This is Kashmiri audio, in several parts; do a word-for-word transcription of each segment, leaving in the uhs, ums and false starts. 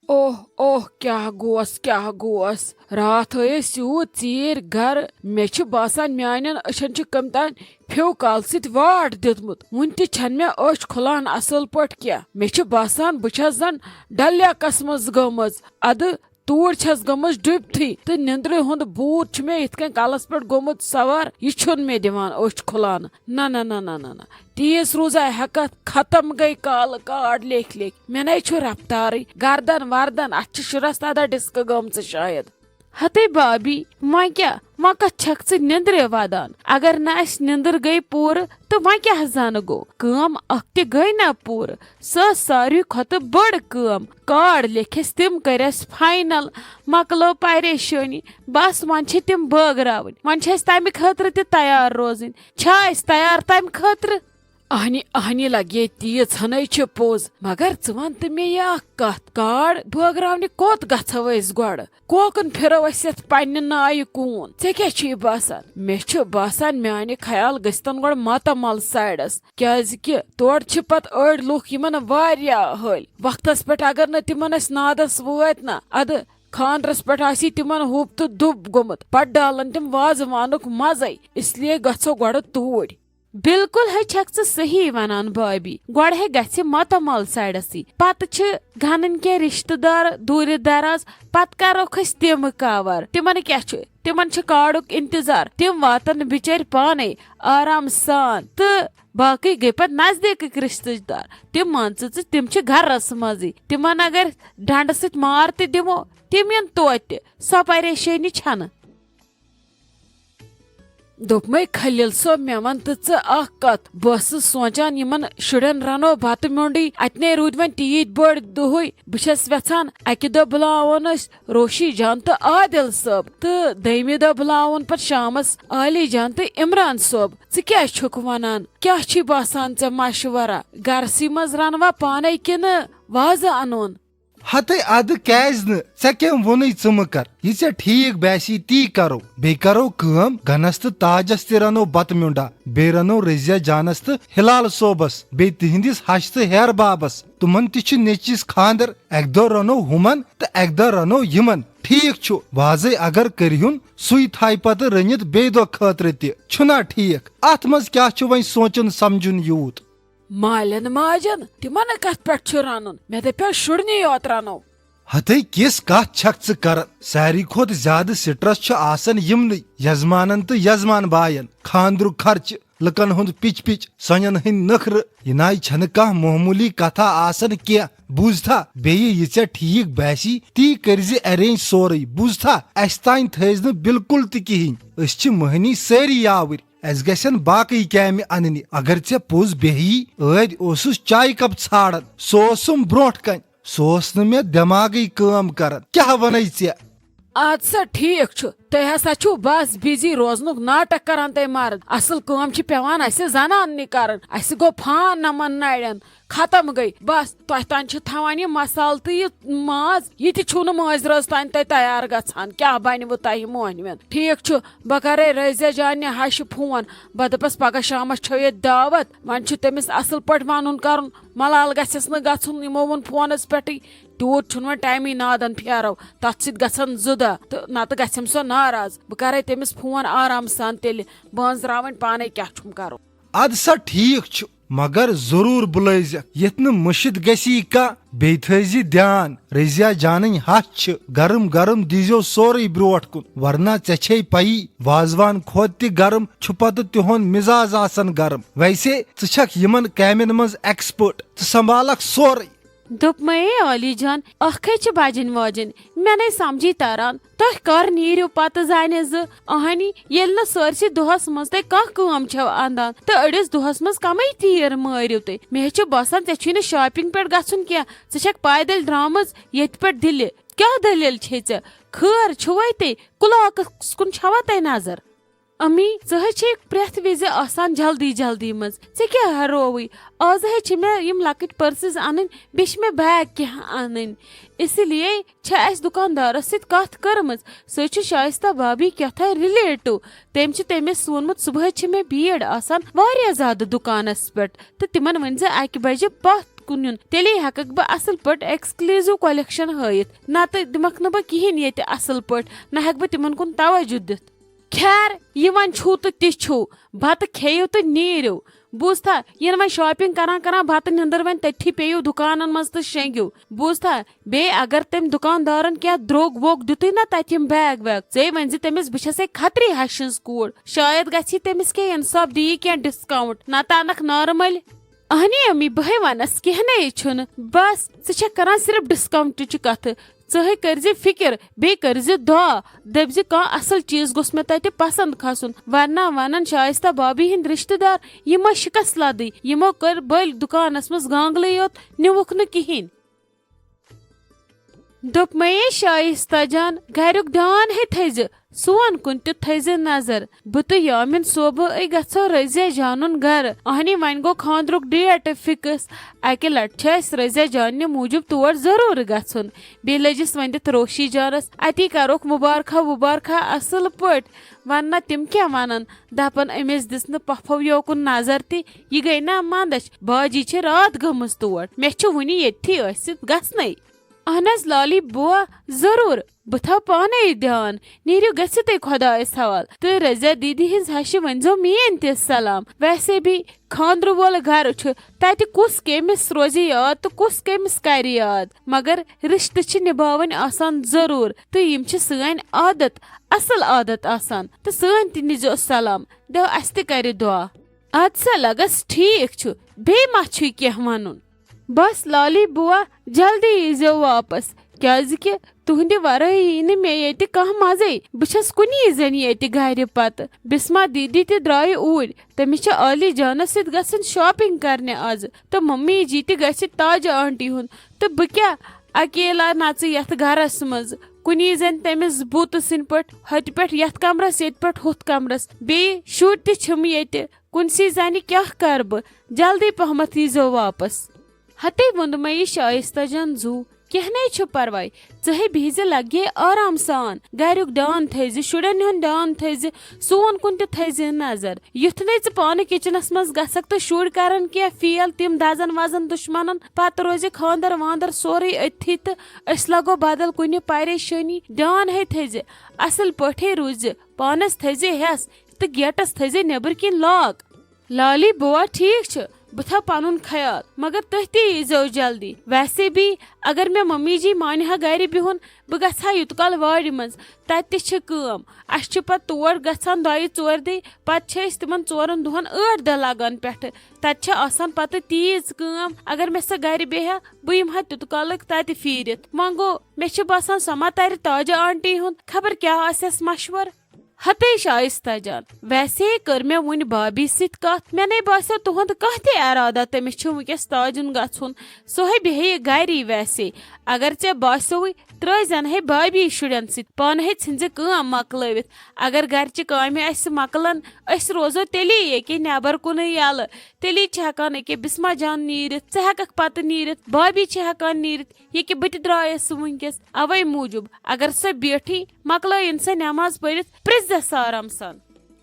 اوہ، اوہ، کیٛاہ گوس، کیٛاہ گوس؟ راتھ آے أسۍ یوٗت ژیٖرۍ گرٕ، مےٚ چھُ باسان میانٮ۪ن أچھن چھُ کٔمۍ تام پھیوٗ کال سۭتۍ واٹھ دیُتمُت۔ وُنہِ تہِ چھَنہٕ مےٚ أچھ کھُلان اصل پٲٹھۍ کینٛہہ۔ مےٚ چھُ باسان بہٕ چھَس زن ڈل لیکس منٛز گٔمٕژ۔ ادٕ توٗرۍ چھَس گٔمٕژ ڈُبتھٕے تہٕ نِندرِ ہُنٛد بوٗت چھُ مےٚ یِتھ کٔنۍ کلس پٮ۪ٹھ گوٚمُت سوار، یہِ چھُنہٕ مےٚ دِوان أچھ کھُلاونہٕ۔ نہ، نہ، نہ، نہ، نہ، نہ۔ تیز روٗزا ہٮ۪کتھ، ختم گٔے کالہٕ کاڈ لیکھۍ لیکھۍ۔ مےٚ نے چھُ رفتارٕے، گردن وردن، اتھ چھِ شُرس تدا ڈسکہٕ گٔمژٕ شاید۔ ہتے بابی، وۄنۍ کیٛاہ؟ وۄنۍ کتھ چھکھ ژٕ نِندرِ ودان؟ اگر نہٕ اسہِ نِندٕر گٔے پوٗرٕ، تہٕ وۄنۍ کیٛاہ زنہٕ گوٚو؟ کٲم اکھ تہِ گٔے نہ پوٗرٕ۔ سۄ ٲس ساروی کھۄتہٕ بٔڑ کٲم۔ کارڈ لیکھِس، تِم کٔرِس فاینل، مۄکلٲو پریشٲنی۔ بس وۄنۍ چھِ تِم بٲگراوٕنۍ۔ وۄنۍ چھِ اسہِ تمہِ خٲطرٕ تہِ تیار روزٕنۍ۔ چھا أسۍ تیار تمہِ خٲطرٕ؟ اہنی، اہنی لگے تیٖژ ہنٕے چھِ پوٚز، مگر ژٕ وَن تہٕ مےٚ یہِ اکھ کتھ، کارڈ بٲگراونہِ کوٚت گژھو أسۍ گۄڈٕ؟ کوکُن پھِرو أسۍ یتھ پننہِ نایہِ کوٗن؟ ژےٚ کیٛاہ چھُے باسان؟ مےٚ چھُ باسان میانہِ خیال گٔژھتن گۄڈٕ ماتامال سایڈس، کیازِ کہِ تورٕ چھِ پتہٕ أڑۍ لُکھ یِمن واریاہ ہٲلۍ۔ وقتس پٮ۪ٹھ اگر نہٕ تِمن أسۍ نادس وٲتۍ نا، ادٕ خاندرس پٮ۪ٹھ آسی تِمن ہُب تہٕ دُب گوٚمُت، پتہٕ ڈالن تِم وازوانُک مزے۔ اس لیے گژھو گۄڈٕ توٗرۍ۔ بالکل ہے چھکھ ژٕ صحیح ونان بابی، گۄڈٕ ہے گژھِ ماتامال سایڈسٕے، پتہٕ چھِ گھنن کینٛہہ رشتہٕ دار دوٗرِ دراز، پتہٕ کرکھ أسۍ تِم کور۔ تِمن کیٛاہ چھُ؟ تِمن چھُ کارڈُک انتظار، تِم واتن بچٲرۍ پانے آرام سان، تہٕ باقٕے گٔے پتہٕ نزدیٖکٕکۍ رشتہٕ دار۔ تِم مان ژٕ ژٕ، تِم چھِ گرس منٛزٕے، تِمن اگر ڈنڈٕ سۭتۍ مار تہِ دِمو، تِم یِن توتہِ، سۄ پریشٲنی چھنہٕ۔ دوٚپمَے خلیل صٲب، مےٚ وَن تہٕ ژٕ اَکھ کَتھ۔ بہٕ ٲسٕس سونٛچان، یِمَن شُرٮ۪ن رَنو بَتہٕ میوٚنٛڈٕے، اَتہِ نے روٗدۍ وۄنۍ تیٖتۍ بٔڑۍ دۄہٕے۔ بہٕ چھَس وٮ۪ژھان، اَکہِ دۄہ بُلاوون أسۍ روشی جان تہٕ عادل صٲب، تہٕ دوٚیمہِ دۄہ بُلاوون پَتہٕ شامَس عالی جان تہٕ عمران صٲب۔ ژٕ کیٛاہ چھُکھ وَنان؟ کیٛاہ چھُے باسان ژےٚ مَشوَرہ؟ گَرسٕے منٛز رَنوا پانَے کِنہٕ وازٕ اَنون؟ ہتے ادٕ کیازِ نہٕ؟ ژےٚ کٔمۍ ووٚنُے ژٕ مہٕ کر؟ یہِ ژےٚ ٹھیٖک باسی تی کرو۔ بیٚیہِ کرو کٲم، گنس تہٕ تاجس تہِ رنو بتہٕ میوٚنڈا۔ بیٚیہِ رنو رضیہ جانس تہٕ ہلال صٲبس، بیٚیہِ تِہنٛدِس ہش تہٕ ہیر بابس۔ تِمن تہِ چھُ نیٚچوِس خاندر۔ اکہِ دۄہ رنو ہُمن تہٕ اکہِ دۄہ رنو یِمن۔ ٹھیٖک چھُ، وازے اگر کٔرِہُن، سُے تھایہِ پتہٕ رٔنِتھ بیٚیہِ دۄہ خٲطرٕ تہِ۔ چھُنا ٹھیٖک؟ اتھ منٛز کیٛاہ چھُ وۄنۍ سونچُن سمجُن یوٗت؟ مالٮ۪ن ماجٮ۪ن تِمن کتھ پٮ۪ٹھ چھُ رنُن؟ مےٚ دپیو شُرنی یوت رنو۔ ہتے کِژھ کتھ چھکھ ژٕ کران؟ ساروی کھۄتہٕ زیادٕ سٹرس چھُ آسان یِمنٕے یزمانن تہٕ یزمان باین۔ خاندرُک خرچہٕ، لُکن ہُنٛد پِچ پِچ، سۄنٮ۪ن ہٕنٛدۍ نخرٕ۔ یہِ ناے چھنہٕ کانٛہہ معموٗلی کتھا آسان کینٛہہ۔ بوٗزتھا، بیٚیہِ یہِ ژےٚ ٹھیٖک باسی، تی کٔرزِ arrange سورُے۔ بوٗزتھا، اسہِ تام تھٲیزِ نہٕ بالکل تہِ کِہینۍ۔ أسۍ چھِ مٔہنی سٲری یاوٕرۍ۔ اسہِ گژھن باقٕے کامہِ اننہِ۔ اگر ژےٚ پوٚز بیہی، ٲدۍ اوسُس چایہِ کپ ژھانڈان، سُہ اوسُم برونٹھ کنہِ، سُہ اوس نہٕ مےٚ دٮ۪ماغٕے کٲم کران۔ کیاہ ونے ژےٚ؟ اد سا ٹھیک چھُ، تُہۍ ہسا چھِو بس busy روزنُک ناٹک کران تُہۍ مرد۔ اصل کٲم چھِ پٮ۪وان اسہِ زناننٕے کرٕنۍ۔ اسہِ گوٚو فان نمن نرٮ۪ن۔ ختم گٔے۔ بس، تۄہہِ تام چھِ تھاوان یہِ مسالہٕ تہٕ یہِ ماز، یہِ تہِ چھُو نہٕ مٲنٛزِ رٲژ تام تۄہہِ تیار گژھان۔ کیٛاہ بنہِ وٕ تۄہہِ مۄہنوٮ۪ن؟ ٹھیٖک چھُ، بہٕ کرے رضیہ جانہِ ہشہِ فون۔ بہٕ دپس، پگاہ شامس چھو ییٚتہِ دعوت، وۄنۍ چھُ تٔمِس اصل پٲٹھۍ ونُن کرُن۔ ملال گژھٮ۪س نہٕ گژھُن، یِمو ووٚن فونس پٮ۪ٹھٕے۔ تیوٗت چھُنہٕ وۄنۍ ٹایمٕے نادن پھیرو، تتھ سۭتۍ گژھن زٕ دۄہ تہٕ نتہٕ گژھٮ۪م سۄ ناراض۔ بہٕ کرے تٔمِس فون آرام سان تیٚلہِ، بہٕ أنٛزراوٕ وۄنۍ پانے کیٛاہ چھُم کرُن۔ اد سا ٹھیک چھُ، مگر ضرور بُلٲیزٮ۪کھ، یتھ نہٕ مٔشِتھ گژھی کانٛہہ۔ بیٚیہِ تھٲیزِ دیان، رضیہ جانٕنۍ ہش چھِ، گرم گرم دیٖزیو سورُے برٛونٛٹھ کُن، ورنہ ژےٚ چھے پیی، وازوان کھۄتہٕ تہِ گرم چھُ پتہٕ تِہُنٛد مزاز آسان گرم۔ ویسے ژٕ چھکھ یِمن کامٮ۪ن منٛز expert، ژٕ سنبھالکھ سورُے۔ دوٚپمَے عالی جان، اَکھ ہے چھِ بَجَن واجَن، مےٚ نے سَمجھی تَران، تُہۍ کَر نیٖرِو پَتہٕ زَنہِ زٕ؟ اَہنی، ییٚلہِ نہٕ سٲرسٕے دۄہَس منٛز تُہۍ کانٛہہ کٲم چھَو اَنٛدان تہٕ أڑِس دۄہَس منٛز کَمٕے تیٖر مٲرِو تُہۍ؟ مےٚ ہے چھُ باسان، ژےٚ چھُے نہٕ shopping پٮ۪ٹھ گژھُن کینٛہہ، ژٕ چھَکھ پیدٔلۍ درٛامٕژ ییٚتہِ پٮ۪ٹھ دِلہِ۔ کیٛاہ دٔلیٖل چھے ژےٚ؟ خٲر چھُوَے تُہۍ؟ کُلاکَس کُن چھَوا تۄہہِ نظر؟ امی، ژٕ حظ چھے پرٛٮ۪تھ وِزِ آسان جلدی جلدی منٛز۔ ژےٚ کیٛاہ رووٕے؟ آز حظ چھِ مےٚ یِم لۄکٕٹۍ purses اَنٕنۍ، بیٚیہِ چھِ مےٚ bag کینٛہہ اَنٕنۍ۔ اسی لیے چھےٚ اَسہِ دُکاندارَس سۭتۍ کَتھ کٔرمٕژ۔ سُہ حظ چھُ شایستہ بھابھی کیٛاہ تھانۍ relative۔ تٔمۍ چھِ تٔمِس ووٚنمُت، صُبحٲے چھِ مےٚ بھیٖڑ آسان واریاہ زیادٕ دُکانَس پٮ۪ٹھ، تہٕ تِمَن ؤنۍ زِ اَکہِ بَجہِ پَتھ کُن یُن، تیٚلے ہٮ۪ککھ بہٕ اصل پٲٹھۍ exclusive collection ہٲیِتھ، نتہٕ دِمکھ نہٕ بہٕ کِہینۍ ییٚتہِ اصل پٲٹھۍ، نہ ہٮ۪کہٕ بہٕ تِمن کُن توجہ دِتھ۔ خیر، یہِ وۄنۍ چھُو تہٕ تہِ چھُو، بتہٕ کھیٚیِو تہٕ نیٖرِو۔ بوٗزتھا، یِنہٕ وۄنۍ shopping کران کران بتہٕ نیٚنٛدٕر وۄنۍ تٔتھی پیٚیِو دُکانن منٛز تہٕ شیٚنٛگِو۔ بوٗزتھا، بیٚیہِ اگر تٔمۍ دُکاندارن کینٛہہ درٛوگ ووگ دیُتُے نا تتہِ یِم bag ویگ، ژے ؤنۍ زِ تٔمِس، بہٕ چھسے خطری ہشہِ ہٕنٛز کوٗر، شاید گژھِ تٔمِس کینٛہہ انصاف، دِیہِ کینٛہہ discount، نتہٕ انکھ نارمل۔ اہنی امی، بہے ونس، کینٛہہ نے چھُنہٕ، بس ژٕ چھکھ کران صرف discountٕچ کتھٕ۔ ژٕ ہے کٔرزِ فکر، بیٚیہِ کٔرزِ دعا، دٔپزِ کانٛہہ اصل چیٖز گوٚژھ مےٚ تتہِ پسند کھسُن، ورنہ ونن شایستہ بابی ہٕنٛدۍ رشتہٕ دار، یِم ٲسۍ شکست لدٕے، یِمو کٔر بٔلۍ دُکانس منٛز گانگلٕے یوت، نیوٗکھ نہٕ کِہینۍ۔ دوٚپمَے شایستہ جان، گریُک دیان ہے تھٲیزِ، سون کُن تہِ تھٲیزِ نظر۔ بہٕ تہٕ یامین صٲبہٕ أے گژھو رٔزیا جانُن گرٕ۔ اہنی، وۄنۍ گوٚو خاندرُک date fix۔ اکہِ لٹہِ چھِ اسہِ رٔزیا جاننہِ موٗجوٗب تور ضروٗر گژھُن۔ بیٚیہِ لٔجِس وۄنۍ دِتھ روشی جانس، اتی کرُکھ مُبارکھا وُبارکھا اصل پٲٹھۍ۔ وننہ تِم کیٛاہ ونن؟ دپن أمِس دِژ نہٕ پۄپھو یوکُن نظر تہِ، یہِ گٔے نا مندچھ، باجی چھِ راتھ گٔمٕژ تور، مےٚ چھُ وُنہِ ییٚتھی ٲسِتھ گژھنَے۔ اہن حظ لالی بوا، ضروٗر، بہٕ تھاوٕ پانے دیان۔ نیٖرِو گٔژھِو تُہۍ خۄدایس حوال تہٕ رضیہ دیدی ہٕنٛز ہشہِ ؤنۍزیو میٲنۍ تہِ سلام۔ ویسے بھی خانٛدرٕ وول گرٕ چھُ، تتہِ کُس کٔمِس روزِ یاد تہٕ کُس کٔمِس کرِ یاد، مگر رشتہٕ چھِ نباوٕنۍ آسان ضروٗر تہٕ یِم چھِ سٲنۍ عادت، اصل عادت آسان۔ تہٕ سٲنۍ تہِ نیٖزیو سلام، دِیو اسہِ تہِ کرِ دعا۔ اد سا لگس ٹھیٖک چھُ، بیٚیہِ ما چھُے کینٛہہ ونُن؟ بس لالی بوا، جلدی ییٖزیو واپس، کیازِ کہِ تُہنٛدِ ورٲے یی نہٕ مےٚ ییٚتہِ کانٛہہ مزے۔ بہٕ چھس کُنی زٔنۍ ییٚتہِ گرِ پتہٕ۔ بسما دیدی تہِ درٛایہِ اوٗرۍ، تٔمِس چھِ عالی جانس سۭتۍ گژھٕنۍ shopping کرنہِ آزٕ، تہٕ ممی جی تہِ گژھِ تاجہِ آنٹی ہُنٛد۔ تہٕ بہٕ کیٛاہ اکیلا نژٕ یتھ گرس منٛز؟ کُنی زٔنۍ تٔمِس بوٗتہٕ سٕنٛدۍ پٲٹھۍ، ہوٚتہِ پٮ۪ٹھ یتھ کمرس، ییٚتہِ پٮ۪ٹھ ہُتھ کمرس۔ بیٚیہِ شُرۍ تہِ چھِم ییٚتہِ۔ کُنسٕے زنہِ کیٛاہ کرٕ بہٕ؟ جلدی پہمتھ ییٖزیو واپس۔ ہتے ووٚنُمے یہِ شایستہ جان زُو، کینٛہہ نے چھُ پرواے، ژٕ ہے بِہزِ لگے آرام سان، گریُک دیان تھٲیزِ، شُرٮ۪ن ہُنٛد دیان تھٲیزِ، سون کُن تہِ تھٲیزِ نظر۔ یُتھ نے ژٕ پانہٕ kitchenس منٛز گژھکھ تہٕ شُرۍ کرن کینٛہہ fail، تِم دزن وزن دُشمنن، پتہٕ روزِ خانٛدر وانٛدر سورُے أتھی تہٕ أسۍ لگو بدل کُنہِ پریشٲنی۔ دیان ہے تھٲیزِ، اصل پٲٹھۍ روٗزِ، پانس تھٲیزِ ہٮ۪س تہٕ gateس تھٲیزِ نیبرٕ کِنۍ lock۔ لالی بوا، ٹھیک چھُ، بہٕ تھاو پنُن خیال، مگر تُہۍ تہِ ییٖزیو جلدی۔ ویسے بھی اگر مےٚ ممی جی مانہِ ہا گرِ بِہُن، بہٕ گژھٕ ہا یوٗت کال وارِ منٛز۔ تتہِ تہِ چھِ کٲم، اسہِ چھِ پتہٕ تور گژھان دۄیہِ ژورِ دۄہہِ، پتہٕ چھِ أسۍ تِمن ژورن دۄہن ٲٹھ دۄہ لگان پٮ۪ٹھٕ۔ تتہِ چھِ آسان پتہٕ تیٖژ کٲم، اگر مےٚ سۄ گرِ بیٚہہِ ہا، بہٕ یِمہٕ ہا تیوٗت کالُک تتہِ پھیٖرِتھ۔ وۄنۍ گوٚو، مےٚ چھِ باسان سۄ ما ترِ تاجہِ آنٹی ہُنٛد، خبر کیٛاہ آسٮ۪س مشور۔ ہتے شایستہ جان، ویسے کٔر مےٚ وُنہِ بابی سۭتۍ کتھ، مےٚ نے باسیو تُہُنٛد کانٛہہ تہِ ارادہ تٔمِس چھُ وٕنکیٚس تاجُن گژھُن۔ سُہ ہے بیٚہہِ گرے ویسے۔ اگر ژےٚ باسیوٕے، ترٲے زٮ۪ن ہے بابی شُرٮ۪ن سۭتۍ، پانہٕ ہے ژھٕنزِ کٲم مۄکلٲوِتھ۔ اگر گرچہِ کامہِ اسہِ مۄکلن، أسۍ روزو تیٚلی ییٚکے نٮ۪بر کُنٕے یلہٕ۔ تیٚلی چھِ ہٮ۪کان أکے بسمہ جان نیٖرِتھ، ژٕ ہٮ۪ککھ پتہٕ نیٖرِتھ، بابی چھِ ہٮ۪کان نیٖرِتھ۔ یہِ کہِ بہٕ تہِ درٛایس وٕنکیٚس۔ اوے موٗجوٗب اگر سۄ بیٹھٕے، مۄکلٲیِن سۄ نٮ۪ماز پٔرِتھ، پرٛژھ زٮ۪س آرام سان۔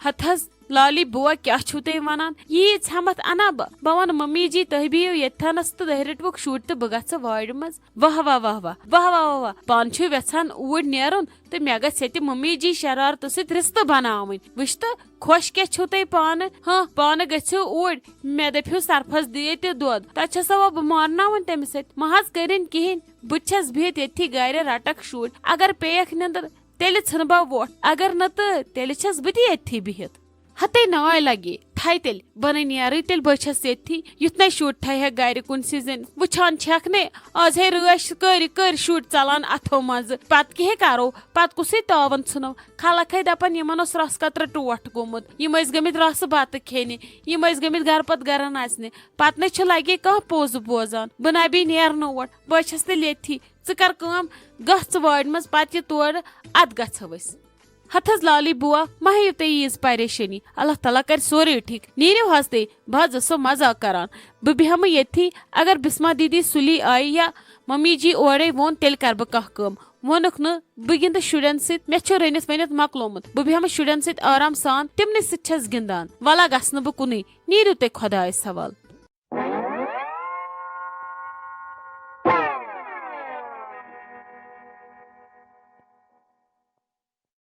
ہتہٕ حظ لالی بوا، کیٛاہ چھِو تُہۍ ونان؟ ییٖژ ہٮ۪متھ انا بہٕ؟ بہٕ ونہٕ ممی جی، تُہۍ بِہِو ییٚتھٮ۪نس تہٕ تُہۍ رٔٹۍوُکھ شُرۍ تہٕ بہٕ گژھٕ وارِ منٛز۔ واہ واہ واہ واہ، واہ واہ واہ واہ۔ پانہٕ چھِو یژھان اوٗرۍ نیرُن تہٕ مےٚ گژھِ ییٚتہِ ممی جی شرارتہٕ سۭتۍ رِستہٕ بناوٕنۍ۔ وٕچھ تہٕ، خۄش کیٛاہ چھِو تُہۍ پانہٕ؟ ہاں، پانہٕ گٔژھِو اوٗرۍ۔ مےٚ دٔپِو سرپھس دِیے تہِ دۄد۔ تتہِ چھسا وۄنۍ بہٕ مارناوٕنۍ تٔمِس سۭتۍ؟ مہ حظ کٔرِنۍ کِہینۍ۔ بہٕ تہِ چھَس بِہِتھ ییٚتھی گرِ، رٹکھ شُرۍ۔ اگر پیٚیَکھ نِندٕر، تیٚلہِ ژھٕنہٕ بہٕ وۄٹھ۔ اگر نہٕ تہٕ تیٚلہِ چھَس بہٕ تہِ ییٚتھی بِہِتھ۔ ہتے ناے لگے، تھاے تیٚلہِ، بہٕ نَے نیرٕے تیٚلہِ، بہٕ چھَس ییٚتھی۔ یُتھ نَے شُر تھایہِ ہا گرِ کُنسٕے زٔنِس۔ وٕچھان چھَکھ نے، آز ہے رٲچھ کٔرۍ کٔرۍ شُرۍ ژلان اَتھو منٛزٕ۔ پتہٕ کیٛاہ کرو؟ پتہٕ کُسٕے تاوَن ژھٕنو؟ خلق ہے دپان، یِمن اوس رس قطرٕ ٹوٹھ گوٚمُت، یِم ٲسۍ گٔمٕتۍ رسہٕ بتہٕ کھیٚنہِ، یِم ٲسۍ گٔمٕتۍ گرٕ پتہٕ گرٕ نژنہِ۔ پتہٕ نَے چھُ لگے کانٛہہ پوٚز بوزان۔ بہٕ نَے بیٚیہِ نیرٕ نہٕ اور۔ بہٕ چھَس تیٚلہِ ییٚتھی۔ ژٕ کر کٲم، گژھ ژٕ وارِ منٛز، پتہٕ یہِ تورٕ، ادٕ گژھو أسۍ۔ ہتہٕ حظ لالی بوا، مہ ہیٚیِو تُہۍ ییٖژ پریشٲنی۔ اللہ تعالیٰ کرِ سورُے ٹھیٖک۔ نیٖرِو حظ تُہۍ، بہٕ حظ ٲسو مزاق کران۔ بہٕ بیٚہمہٕ ییٚتھی، اگر بسمہ دیدی سُلی آیہِ یا ممی جی اورے ووٚن، تیٚلہِ کرٕ بہٕ کانٛہہ کٲم۔ ووٚنُکھ نہٕ، بہٕ گِنٛدٕ شُرٮ۪ن سۭتۍ، مےٚ چھُ رٔنِتھ ؤنِتھ مۄکلومُت۔ بہٕ بیٚہمہٕ شُرٮ۪ن سۭتۍ آرام سان، تِمنٕے سۭتۍ چھَس گِنٛدان۔ وَلہ گژھٕ نہٕ بہٕ کُنُے، نیٖرِو تُہۍ خۄدایَس حوالہٕ۔